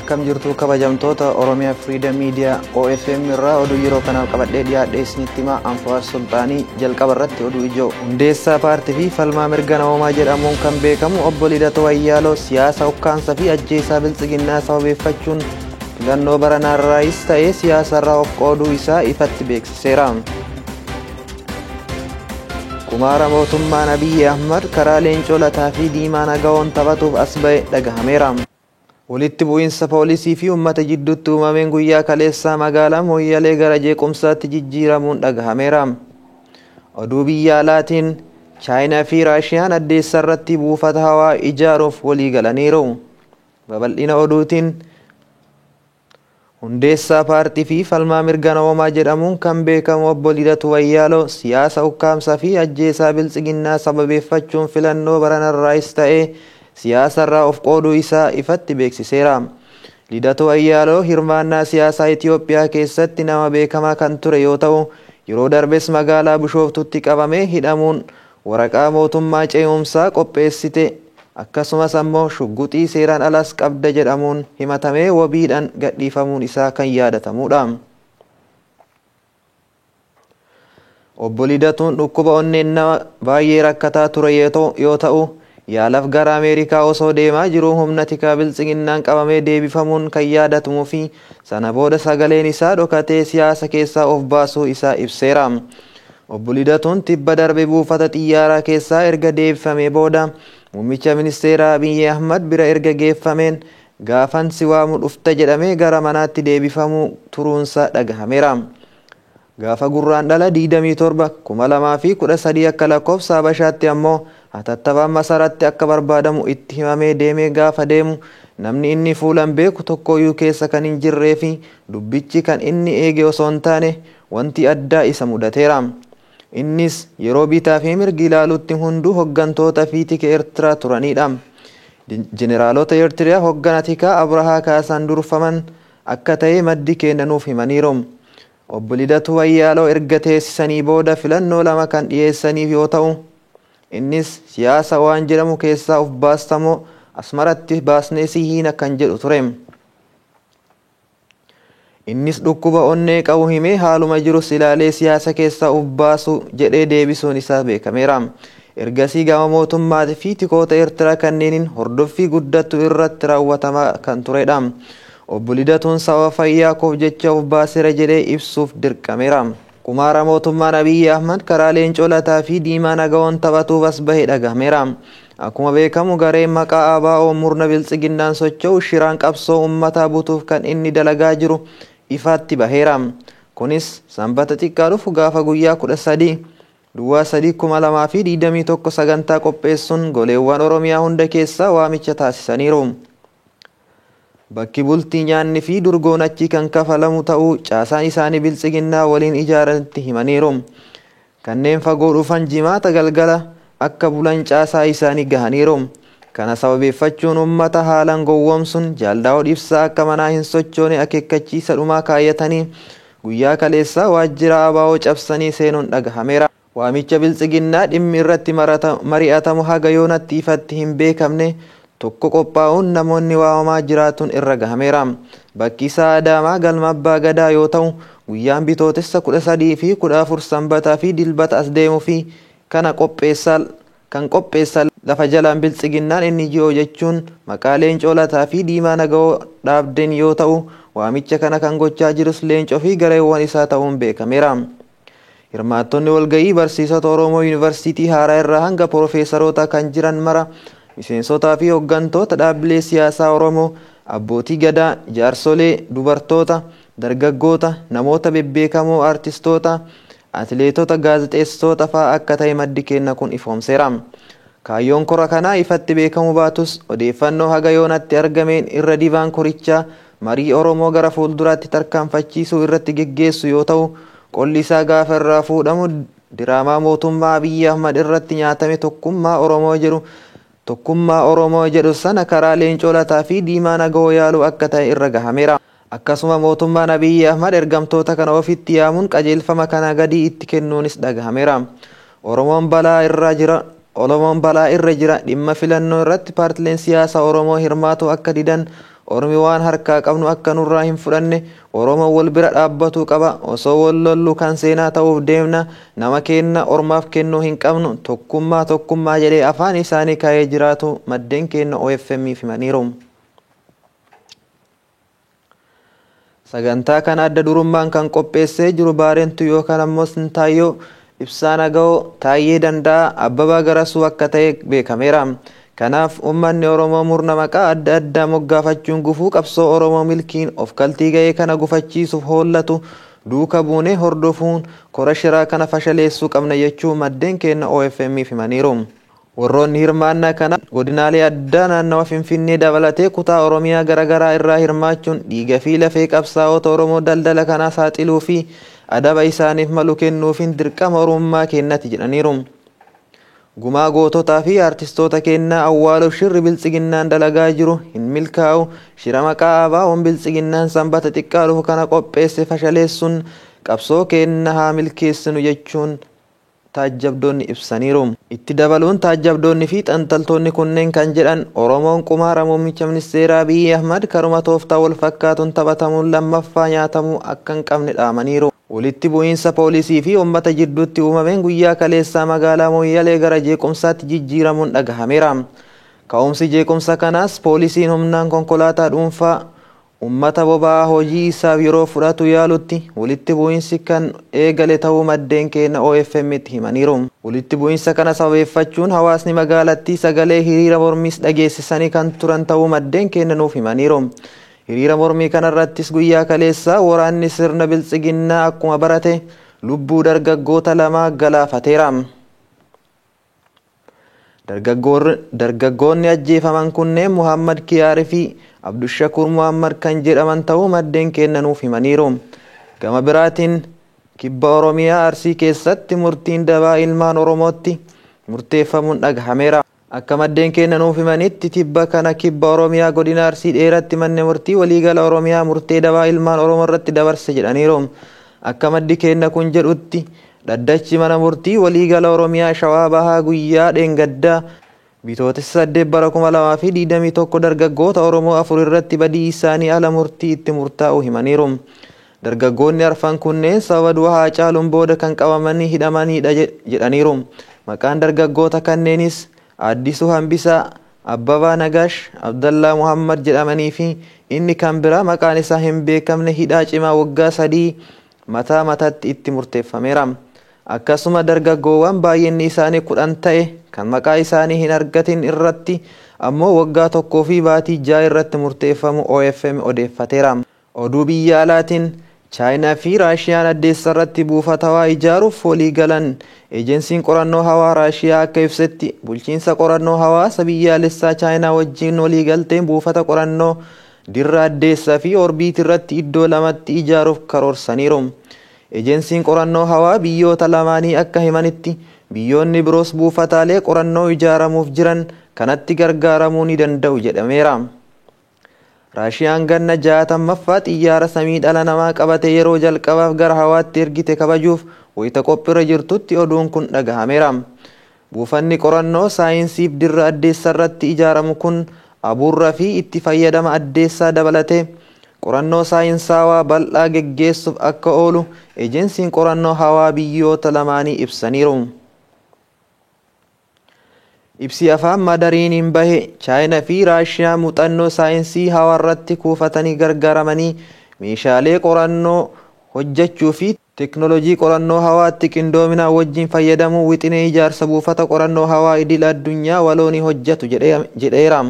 Akkam jirtu kabajamtoota Oromiyaa Freedom Media OFM irraa oduu yeroo kanaaf qabadhee dhiyaadhe isinitti himaa Anfaar Sulxaanii. Jalqaba irratti oduu ijoo. Hundeessaa paartii fi falmaa mirga namoomaa jedhamuun kan beekamu obbo Lidatuu Ayyaaloo siyaasa ukkaansa fi ajjeesaa biltsiginnaa sababeeffachuun filannoo baranaarraayis ta'ee siyaasarraa of qooduu isaa ifatti beeksiseera. Kumaara mootummaan Abiyyi Ahmad karaa Leencoo Lataa fi Diimaa Nagawoon taphatuuf as ba'e dhagahameera. Walitti bu'iinsa poolisii fi uummata jidduutti uumameen guyyaa kaleessaa magaalaa Mooyyalee gara jeequmsaatti jijjiiramuun dhagahameera. Oduu biyya alaatiin Chaayinaa fi Raashiyaan addeessa irratti buufata hawaa ijaaruuf walii galaniiru. Babal'ina oduutiin hundeessaa paartii fi falmaa mirga namoomaa jedhamuun kan beekamu obbo Lidatuu Ayyaaloo siyaasa ukkaamsaa fi ajjeesaa biltsiginnaa sababeeffachuun filannoo baranarraayis ta'ee siyaasarraa of qooduu isaa ifatti beeksiseera. Lidatuu Ayyaaloo hirmaannaa siyaasaa Itoophiyaa keessatti nama beekamaa kan ture yoo ta'u, yeroo darbes magaalaa Bishooftutti qabamee hidhamuun waraqaa mootummaa ce'umsaa qopheessite akkasumas ammoo shugguxii seeraan alas qabda jedhamuun himatamee wabiidhaan gadhiifamuun isaa kan yaadatamudha. Obbo Lidatuun dhukkuba onneen nama baay'ee rakkataa ture yoo ta'u, yaalaaf gara Ameerikaa osoo deemaa jiruu humna tikaa biltsiginnaan qabamee deebifamuun kan yaadatamuu fi sana booda sagaleen isaa dhokatee siyaasa keessaa of baasuu isaa ibseera. Obbo Lidatuun tibba darbe buufata xiyyaaraa keessaa erga deebifamee booda muummicha ministeeraa Abiyyi Ahmad bira erga geeffameen gaafan si waamu dhufta jedhamee gara manaatti deebifamuu turuunsa dhagahameera. Gaafa gurraan dhala 27 2013 akka lakkoofsa Habashaatti ammoo hatattamaan masaratti akka barbaadamu itti himamee deemee gaafa deemu namni inni fuulan beeku tokkoyyuu keessa kan hin jirree fi dubbichi kan inni eege osoo hin taane wanti addaa isa mudateera. Innis yeroo bitaa fi mirgi ilaalutti hunduu hoggantoota fi tika Eertiraa turanidha. Jeneraalota Eertiraa hoggana tikaa Abrahaa Kaasaan durfaman akka ta'e maddi kennanuuf himaniiru. Obbo Lidatuu Ayyaaloo erga teessisanii booda filannoo lama kan dhiyeessaniif yoo ta'u, innis siyaasa waan jedhamu keessaa of baastamoo asmaratti baasnee si hiina kan jedhu ture. Innis dhukkuba onnee qabu himee haaluma jirus ilaalee siyaasa keessaa of baasu jedhee deebisuun isaa beekameera. Ergasii gama mootummaatii fi tikoota Eertiraa kanneeniin hordoffii guddattu irratti raawwatamaa kan turedha. Obbo Lidatuun sababa fayyaa koof jecha of baaseera jedhee ibsuuf dirqameera. Kumaara mootummaan Abiyyi Ahmad karaa Leencoo Lataa fi Diimaa Nagawoon taphatuuf as bahe dhagahameera. Akkuma beekamu gareen maqaa ABO murna biltsiginnaan socho'u shiraan qabsoo uummataa butuuf kan inni dalagaa jiru ifaatti baheera. Kunis sanbata xiqqaa dhufu gaafa guyyaa 13 duwwaa 3 2021 sagantaa qopheessuun goleewwan Oromiyaa hunda keessaa waamicha taasisaniiru. Bakki bultii nyaanni fi durgoon achi kan kafalamu ta'uu caasaan isaanii biltsiginnaa waliin ijaaranitti himaniiru. Kanneen fagoo dhufan jimaata galgala akka bulan caasaa isaanii gahaniiru. Kana sababeeffachuun uummata haalaan gowwoomsuun jaaldaa'oo ibsaa akka manaa hin sochoone akeekkachiisa dhumaa kaayyatanii guyyaa kaleessaa waajjira ABO cabsanii seenuun dhagahameera. Waamicha biltsiginnaa dhimmi irratti mari'atamu haga yoonatti ifatti hin beekamne tokko qophaa'uun namoonni waamamaa jiraatuun irra gahameera. Bakki isaa Adaamaa galma Abbaa Gadaa yoo ta'u guyyaan bitootessa 13 fi 14 sanbataa fi dilbata as deemuu fi kana kan qopheessan lafa jalaan biltsiginnaan NGO jechuun maqaa Leencoo Lataa fi Diimaa Nagawoo dhaabdeen yoo ta'u waamicha kana kan gochaa jirus Leencoo fi gareewwan isaa ta'uun beekameera. Hirmaattonni walga'ii barsiisota Oromoo Yuunivarsiitii Haaraa irraa hanga piroofeesaroota kan jiran mara miseensotaa fi hooggantoota dhaabbilee siyaasaa Oromoo, abbootii gadaa, jaarsolee, dubartoota, dargaggoota, namoota bebbeekamoo, aartistoota, atileetota, gaazexeessitoota fa'aa akka ta'e maddi kenna kun ifoomseera. Kaayyoon kora kanaa ifatti beekamu baatus odeeffannoo haga yoonatti argameen irra dibaan korichaa marii Oromoo gara fuulduraatti tarkaanfachiisuu irratti geggeessu yoo ta'u, qolli isaa gaafa irraa fuudhamu diraamaa mootummaa Abiyyi Ahmad irratti nyaatame tokkummaa Oromoo jedhu tokkummaa Oromoo jedhu sana karaa Leencoo Lataa fi Diimaa Nagawoo yaaluu akka ta'e irra gahameera. Akkasuma mootummaan Abiyyi Ahmad ergamtoota kana ofitti yaamuun qajeelfama kana gadii itti kennuunis dhagahameera. Oromoon balaa irra jira Oromoon balaa irra jira dhimma filannoo irratti paartileen siyaasaa Oromoo hirmaatu akka didan Ormi waan harkaa qabnu akka nurraa hin fudhanne Oromoon wal bira dhaabbatuu qaba. Osoo wal lollu kan seenaa ta'uuf deemna. Nama keenna ormaaf kennuu hin qabnu. Tokkummaa tokkummaa jedhee afaan isaanii kaa'ee jiraatu maddeen keenna OFM himaniiru. Sagantaa kana adda durummaan kan qopheessee jiru Baareentu yookaan ammoo Sintaayyoo Ibsaa Naga'oo Taayyee Danda'a Abbabaa Garasuu akka ta'e beekameera. Kanaaf uummanni Oromoo murna maqaa adda addaa moggaafachuun gufuu qabsoo Oromoo milkiin of kaltii ga'ee kana gufachiisuuf hoollatu duuka buunee hordofuun kora shiraa kana fashaleessuu qabna jechuu maddeen keenna OFM himaniiru. Warroonni hirmaannaa kana godinaalee addaa naannawa Finfinnee dabalatee kutaa Oromiyaa garaagaraa irraa hirmaachuun dhiiga fi lafee qabsaa'ota Oromoo daldala kanaa saaxiluu fi adaba isaaniif malu kennuufiin dirqama Oromummaa kennati jedhaniiru. Gumaa goototaa fi artistoota kennaa awwaaluuf shirri biltsiginnaan dalagaa jiru hin milkaa'u. Shira maqaa ABO'n biltsiginnaan sanbata xiqqaa dhufu kana qopheesse fashaleessuun qabsoo keenna haa milkeessinu jechuun taajjabdoonni ibsaniiru. Itti dabaluun taajjabdoonni fi xantaltoonni kunneen kan jedhan Oromoon qumaara muummicha ministeeraa Abiyyi Ahmad karuma tooftaa wal fakkaatuun taphatamuun lammaffaa nyaatamuu akka hin qabne dhaamaniiru. Walitti bu'iinsa poolisii fi uummata jidduutti uumameen guyyaa kaleessaa magaalaa Mooyyalee gara jeequmsaatti jijjiiramuun dhagahameera. Ka'umsi jeequmsa kanaas poolisiin humnaan konkolaataa dhuunfaa uummata boba'aa hojii isaaf yeroo fudhatu yaalutti walitti bu'iinsi kan eegale ta'uu maddeen keenya OFM'tti himaniiru. Walitti bu'iinsa kana sababeeffachuun hawaasni magaalattii sagalee hiriira mormiis dhageessisanii kan turan ta'uu maddeen keenya nuuf himaniiru. Hiriira mormii kanarrattis guyyaa kaleessaa waraanni sirna biltsiginnaa akkuma barate lubbuu dargaggoota lamaa galaafateera. Dargaggoonni ajjeefaman kunneen Muhammad Kiyaarii fi Abdushakuur Muhammad kan jedhaman ta'uu maddeen keenya nuuf himaniiru. Gama biraatiin kibba Oromiyaa Arsii keessatti murtiin dabaa ilmaan Oromootti murteeffamuun dhagahameera. Akka maddeen keenya nuuf himanitti tibba kana kibba Oromiyaa godina Arsii dheeratti manni murtii waliigala Oromiyaa murtee dabaa ilmaan Oromoo irratti dabarse jedhaniiru. Akka maddi keenya kun jedhutti dhaddachi mana murtii waliigala Oromiyaa Shawaa Bahaa guyyaa dheengaddaa bitootessa 8 bara 2021 dargaggoota Oromoo afur irratti badii isaanii ala murtii itti murtaa'u himaniiru. Dargaggoonni arfan kunneen sababa du'a Haacaaluun booda kan qabamanii hidhamanidha jedhaniiru. Maqaan dargaggoota kanneenis Addisuu Hambisaa, Abbabaa Nagaash, Abdallaa Muhammad jedhamanii fi inni kan biraa maqaan isaa hin beekamne hidhaa cimaa waggaa 3 mataa mataatti itti murteeffameera. Akkasuma dargaggoowwan baay'inni isaanii 10 ta'e kan maqaa isaanii hin argatin irratti ammoo waggaa 1 fi baatii 6 irratti murteeffamu OFM odeeffateera. Oduu biyya alaatiin Chaayinaa fi Raashiyaan addeessa irratti buufata hawaa ijaaruuf walii galan. Ejensiin qorannoo hawaa Raashiyaa akka ibsetti bulchiinsa qorannoo hawaasa biyyaalessaa Chaayinaa wajjin walii galteen buufata qorannoo dirra addeessaa fi orbiit irratti iddoo lamatti ijaaruuf karoorsaniiru. Ejensiin qorannoo hawaa biyyoota lamaanii akka himanitti biyyoonni biroos buufataalee qorannoo ijaaramuuf jiran kanatti gargaaramuu ni danda'u jedhameera. Raashiyaan ganna 60ffaa xiyyaara samii dhala namaa qabate yeroo jalqabaaf gara hawaatti ergite kabajuuf wayita qophiirra jirtutti oduun kun dhagahameera. Buufanni qorannoo saayinsiif dirra addeessa irratti ijaaramu kun abuurraa fi itti fayyadama addeessaa dabalatee qorannoo saayinsaawaa bal'aa geggeessuuf akka oolu ejensiin qorannoo hawaa biyyoota lamaanii ibsaniiru. Ibsi afaan Madariiniin bahe Chaayinaa fi Raashiyaa muuxannoo saayinsii hawaa irratti kuufatanii gargaaramanii meeshaalee qorannoo hojjechuu fi teeknooloojii qorannoo hawaatti qindoominaan wajjin fayyadamuu wixinee ijaarsa buufata qorannoo hawaa idil addunyaa waloonii hojjetu jedheera.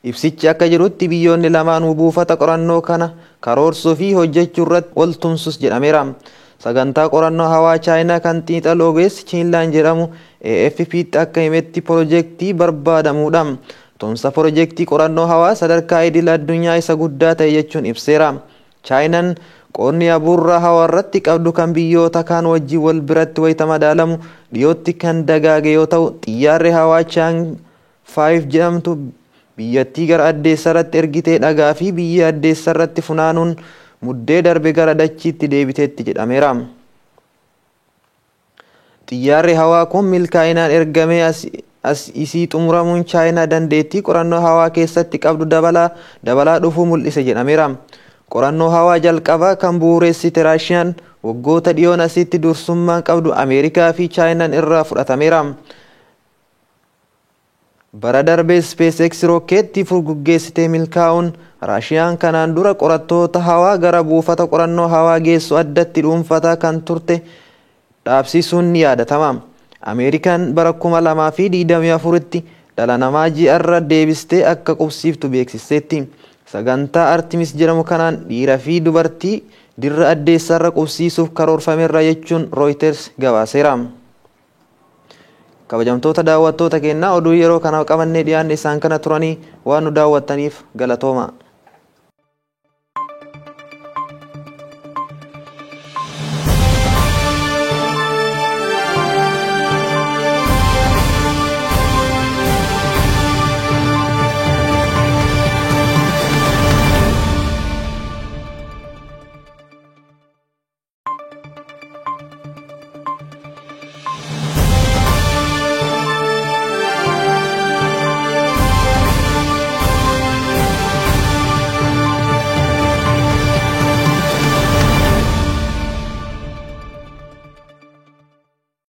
Ibsichi akka jedhutti biyyoonni lamaanuu buufata qorannoo kana karoorsuu fi hojjechuu irratti wal tumsus jedhameera. Sagantaa qorannoo hawaa Chaayinaa kan xiinxalu ogeessi Chiinlaan jedhamu AFP'tti akka himetti piroojeektii barbaadamuudha. Tumsa piroojeektii qorannoo hawaa sadarkaa idil addunyaa isa guddaa ta'e jechuun ibseera. Chaayinaan qoonni abuurraa hawaa irratti qabdu kan biyyoota kaan wajjin wal biratti wayita madaalamu dhiyootti kan dagaage yoo ta'u xiyyaarri hawaa Chaang 5 jedhamtu biyyattii gara addeessa irratti ergitee dhagaa fi biyya addeessa irratti funaanuun muddee darbe gara dachiitti deebiteetti jedhameera. Xiyyaarri hawaa kun milkaa'inaan ergamee as isii xumuramuun Chaayinaa dandeettii qorannoo hawaa keessatti qabdu dabalaa dhufuu mul'ise jedhameera. Qorannoo hawaa jalqabaa kan bu'uureessite Raashiyaan waggoota dhiyoon asitti dursummaan qabdu Ameerikaa fi Chaayinaan irraa fudhatameera. Bara darbee SpaceX rookeettii furguggeessitee milkaa'uun Raashiyaan kanaan dura qorattoota hawaa gara buufata qorannoo hawaa geessu addatti dhuunfataa kan turte dhaabsisuun ni yaadatama. Ameerikaan bara 2024tti dhala namaa ji'arra deebistee akka qubsiiftu beeksisteetti. Sagantaa Artemis jedhamu kanaan dhiiraa fi dubartii dirra addeessarra qubsiisuuf karoorfameerra jechuun Reuters gabaaseera. Kabajamtoota daawwattoota keenyaa, oduu yeroo kana qabannee dhiyaanne isaan kana turanii, waan nu daawwattaniif galatooma.